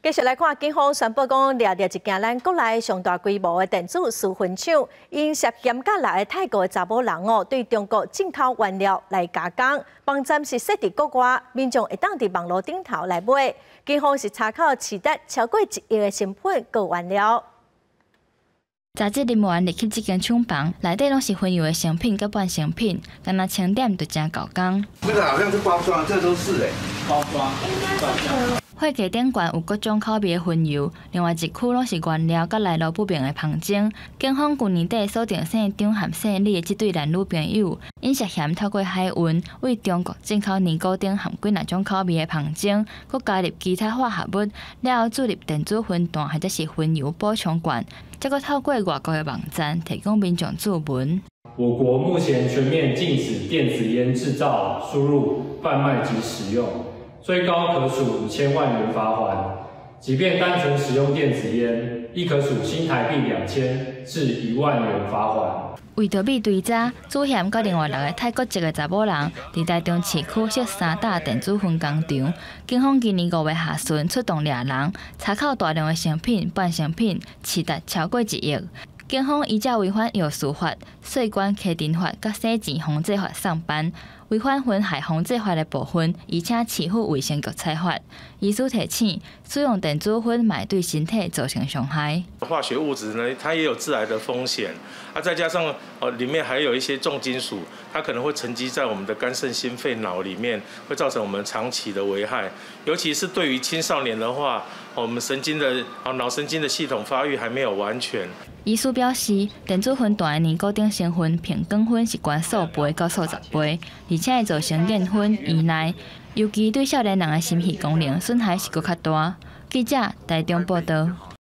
繼續來看，警方宣布講，掠著一間咱國內上大規模的電子書粉廠，𪜶涉嫌佮六个泰國的查某人哦，對中國進口原料來加工，網站是設佇國外，民眾會當佇網路頂頭來買。警方是查扣市值超過1億的成品佮原料。查缉人員入去這間廠房，內底攏是薰油的成品佮半成品，敢若清點就誠夠工。這個好像是包裝，這都是欸，包裝。貨架頂懸有各種口味的薰油，另外一區攏是原料佮來路不明的芳精。警方舊年底鎖定姓張和姓李的這對男女朋友，𪜶涉嫌透過海運對中國進口尼古丁和幾若種口味的芳精，閣加入其他化合物，了後注入電子薰彈或者是薰油補充罐，再閣透過外國的網站提供民眾注文。我國目前全面禁止電子菸製造、輸入、販賣及使用。最高可處5000萬元罰鍰，即便單純使用電子菸，亦可處新台幣2000至1萬元罰鍰。為逃避追查，主嫌佮另外六个泰國籍的查某人，佇台中市區設三大電子薰工廠。警方今年5月下旬出動掠人，查扣大量的成品、半成品，市值超過1億。警方依照違反藥事法、稅關稽徵法佮洗錢防制法送辦，違反薰害防制法的部分，移請市府衛生局裁罰。醫師提醒，使用電子薰嘛會對身體造成傷害。化學物質呢，它也有致癌的風險，啊，再加上哦，裡面還有一些重金屬，它可能會沉積在我們的肝腎心肺腦裡面，會造成我們長期的危害。尤其是對於青少年的話，我們神經的啊腦神經的系統發育還沒有完全。醫師表示，電子薰彈的尼古丁成分平均分是懸數倍到數十倍，而且會造成厭薰、依賴，尤其對少年人的心肺功能損害是閣較大。記者台中報導。